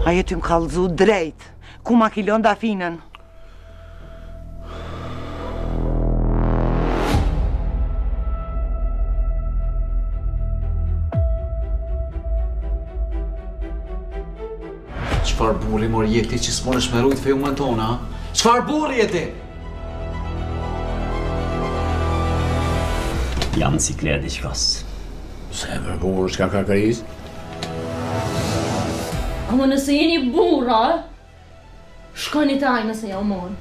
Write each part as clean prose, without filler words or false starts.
A je ty më kallzu drejt, ku ma ki lon Dafinën? Çfarë burri mor je ti që s'munesh me rujt fejumën tonë, a? Çfarë burri je ti? Jam në siklet diçkas. Se për burrë, çka ka krizë? Ama nëse jeni burra, shkoni te ai nëse jau morë.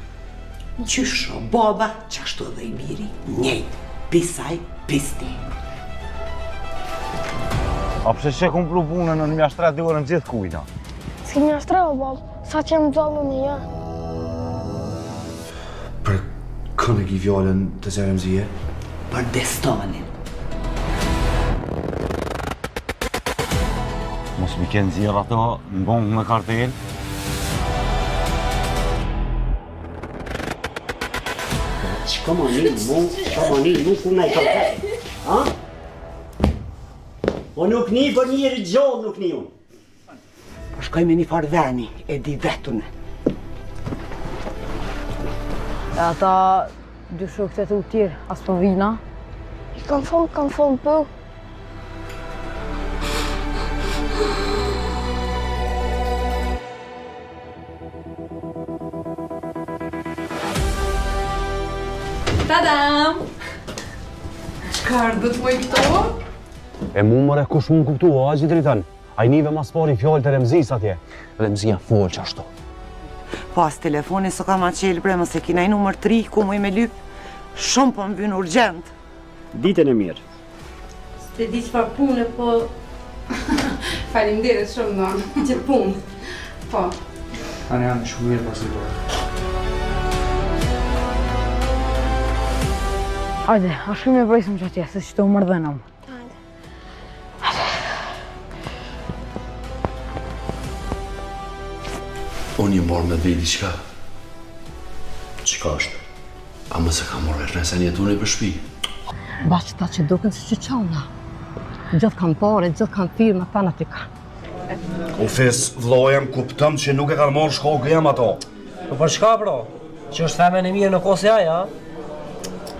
Qysh o baba, qashtu edhe i biri, njejt, pis ai, pis ti. A pse s'e kom pru punën në mja shtre dorën gjithë kujna? S'ke mja shtre, o babë, sa që jam gjallë unë ja. Për kënë e ki fjalën tezja Remzije? Për Destanin. Mos mi ke nxjerr ato në bankë me kartel? Çka ma një mu, çka ma një mu, ku na i ka Ha? Po nuk një për njeri gjallë nuk një unë. Po shkoj me një farë veni, e di vetë unë. E ata dy shokët e tu tjerë, as po vina? I kam thonë, kam thonë po. Tadam! Çka ardhët moj këto? E mu mëre kush mund kuptu, o Haxhi Dritan? A i nive mas pari fjalët e Remzis atje? Remzia fol qashtu. Po as telefoni s'o ka ma qelë bre, mos e ki naj numër t'ri, ku muj me lyp, shumë po më vyn urgjent. Ditën e mirë. S'e di çfarë pune, po... Faleminderit shumë, nënë. Gjithë punë. Po. Ani, ani, shumë mirë pasi bërë. Hajde, a shkojmë e presim që atje, se që të u mërdhenëm. Hajde. Unë jam marrë me vetë diçka. Çka është? A mos e ka marrë vesh nëse një tuni për shpi? Bash qëta që duken si që qona. Gjithë kanë pare, gjithë kanë firma, ta në të kanë. O fes, vëllai jem kupton që nuk e kanë marrë shkoku jem ato. Po për çka bro? Që është femën e mirë në kosë aja, a?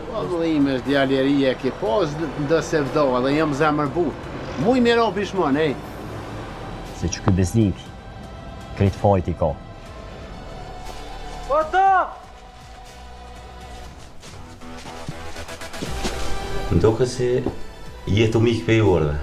Po vëllai im është djalë i ri e ke pas ndë sevdo edhe jam zemër butë. Muj me ra pishmon, ej. Se që ky Besnik, krejt fajt i ka. Po to! Më duket se je tu m'ik prej orëve.